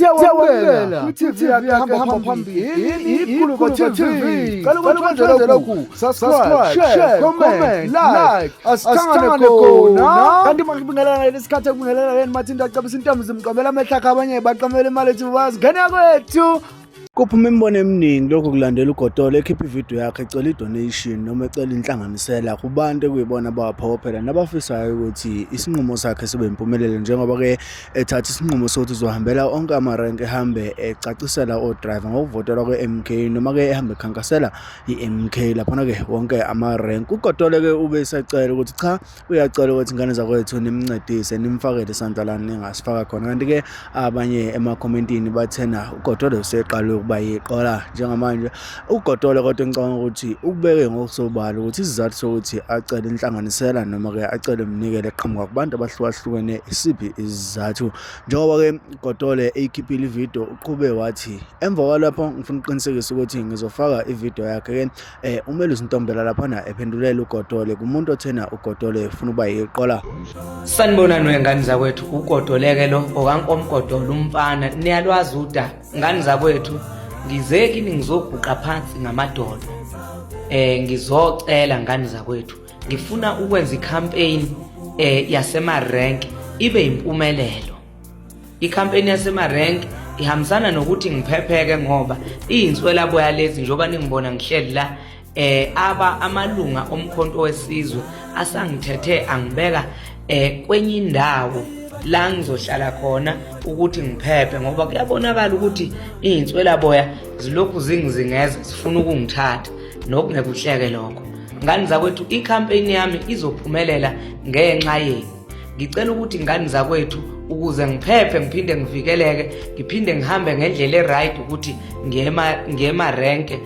Siyawamukela kwi-TV yakhe hamba phambili iGuluva TV. Cela ukuthi wenze lokhu: subscribe, share, comment, like. Asithangane khona. Kanti makubingelela ngalesi sikhathi ekubingelela yena Mathinta acabisa intombi zimqamela amehlo akhe, abanye baqamela imali ethi bazingane yakwethu. Kuphuma imibono eminingi lokhu kulandela uGodole ekhipha ividiyo yakhe ecela i-donation noma ecela inhlanganisela kubantu ekuyibona abawaphokophela nabafisayo ukuthi isinqumo sakhe sibe impumelelo, njengoba-ke ethatha isinqumo sokuthi uzohambela onke amarenki, ehambe ecacisela o-driver ngokuvotelwa kwe-MK, noma-ke ehambe ekhankasela i-MK laphana-ke wonke amarenki. UGodole-ke ube esecela ukuthi cha, uyacela ukuthi ingane zakwethu nimncedise, nimfakele isandla la ningasifaka khona. Kanti-ke abanye emakhomentini bathena uGodole useqale ukuba yiqola njengamanje uGodole, kodwa ngicabanga ukuthi ukubeke ngokusobala ukuthi isizathu sokuthi acele inhlanganisela noma-ke acele umnikelo eqhamuka kubantu abahlukahlukene isiphi isizathu. Njengoba-ke Godole eyikhiphile ividiyo, uqhube wathi emva kwalapho ngifuna ukuqinisekisa ukuthi ngizofaka ividiyo yakhe-ke uMelusi Ntombela laphana ephendulela uGodole kumuntu othena uGodole ufuna ukuba yiqola. Sanibonani wengane zakwethu, uGodoleke lo okankomgodolo umfana, niyalwazi udaba ngane zakwethu. Ngize kini ngizoguqa phansi ngamadolo, ngizocela ngane zakwethu. Ngifuna ukwenza icampaign yasema rank ibe impumelelo. Icampaign yasema rank ihambisana nokuthi ngiphepheke, ngoba iyinswela boya lezi, njengoba ningibona ngihleli la, aba amalunga omkhonto wesizwe asangithethe angibeka kwenye indawo la ngizohlala khona ukuthi ngiphephe, ngoba kuyabonakala ukuthi iyinswela boya zilokhu zingizingeza, zifuna ukungithatha, nokungekuhleke lokho. Ngani zakwethu, icampaign yami izophumelela ngenxa yenu. Ngicela ukuthi ngani zakwethu, ukuze ngiphephe, ngiphinde ngivikeleke, ngiphinde ngihambe ngendlela e-right ukuthi ngiyema renke,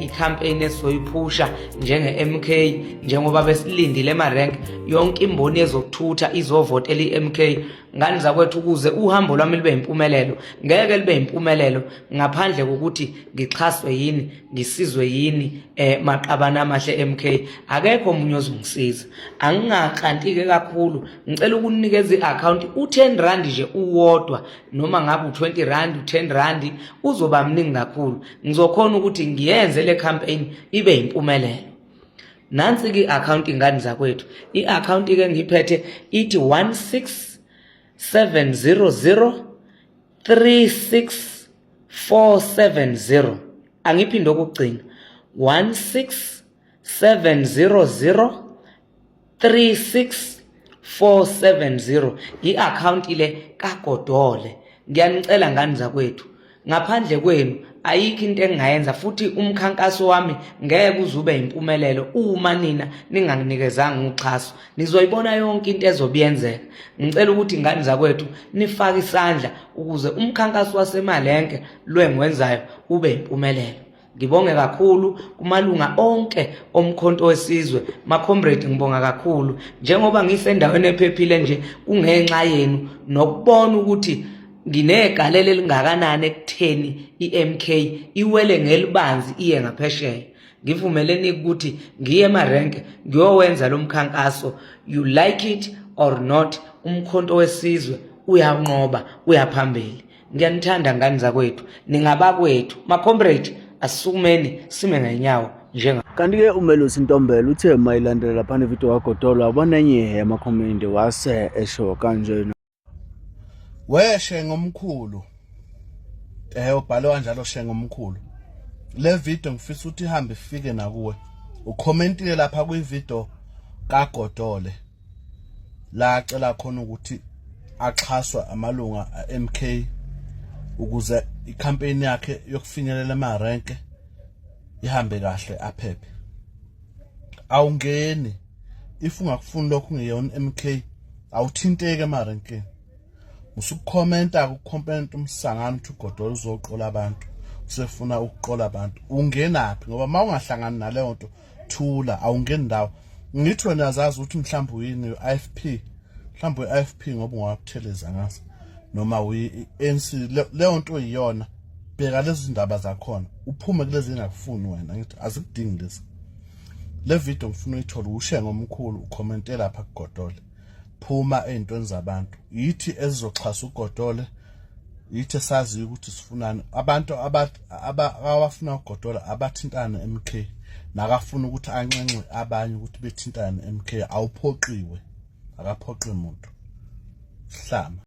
icampaign esizoyiphusha njenge-MK, njengoba besilindile emarenke, yonke imboni yezokuthutha izovotela i-MK. Ngani zakwethu, ukuze uhambo lwami libe impumelelo, ngeke libe impumelelo ngaphandle kokuthi ngixhaswe yini, ngisizwe yini, maqabana amahle MK. Akekho omunye ozongisiza, angingakrantike kakhulu. Ngicela ukunikeza i-account, u10 rand nje uwodwa, noma ngabe u20 rand, u10 rand uzoba mningi kakhulu, ngizokhona ukuthi ngiyenze le campaign ibe impumelelo. Nansi ke i-account, ingane zakwethu. I-account ke ngiphethe ithi 16700 36470. Angiphinde okugcina: 16700 36470, i-account le kaGodole. Ngiyanicela ngani zakwethu, ngaphandle kwenu ayikho into engingayenza, futhi umkhankaso wami ngeke uze ube impumelelo uma nina ninganginikezanga uxhaso. Nizoyibona yonke into ezobiyenzeka. Ngicela ukuthi ngani zakwethu nifake isandla ukuze umkhankaso wasemalenke lo engiwenzayo ube impumelelo. Ngibonge kakhulu kumalunga onke omkhonto wesizwe, ma-comrade, ngibonga kakhulu. Njengoba ngisendaweni ephephile nje kungenxa yenu, nokubona ukuthi nginegalelo elingakanani ekutheni i-MK iwele ngelibanzi iye ngaphesheya. Ngivumeleni ukuthi ngiye emarenke ngiyowenza lo mkhankaso. You like it or not, umkhonto wesizwe uyanqoba, uyaphambili. Ngiyanithanda ngani zakwethu, ningabakwethu, ma-comrade. Asisukumeni sime ngenyawo njenga Kanti-ke uMelusi Ntombela uthe mayilandela laphana ividiyo kaGodole, wabona enye yamakhomenti, wase esho kanjena. Weshe ngomkhulu, ubhale kanjalo, Shenge omkhulu. Le video ngifisa ukuthi ihambe ifike nakuwe. Ukhomentile lapha kwi-video kaGodole la acela khona ukuthi axhaswe amalunga a-MK ukuze icampaign yakhe yokufinyelela emarenke ihambe kahle, aphephe. Awungeni if ungakufuni lokho, ungeyona MK, awuthinteki emarenkeni. Usukukhomenta, ukukhomenta umsangano ukuthi uGodole uzoqola abantu, usefuna ukuqola abantu. Ungenaphi? Ngoba uma ungahlangani naleyo nto, thula, awungeni ndawo. Ngithi wena azazi ukuthi mhlawumbe uyini, i-IFP, mhlawumbe uyi-IFP ngoba ungawabutheleza ngaso, noma uyi-ANC, leyo nto iyona. Bheka lezi ndaba zakhona, uphume kulezi engakufuni wena. Ngithi azikudingi lezi. Le video ngifuna uyithole, ushe ngomkhulu, ukhomente lapha kuGodole. Phuma ey'ntweni zabantu. Yithi ezizoxhasa uGodole. Yithi esaziyo ukuthi sifunani. Abantu abafuna uGodola abathintana MK, nakafuna ukuthi anxenxe abanye ukuthi bethintane MK. Awuphoqiwe, akaphoqi muntu. Sihlama.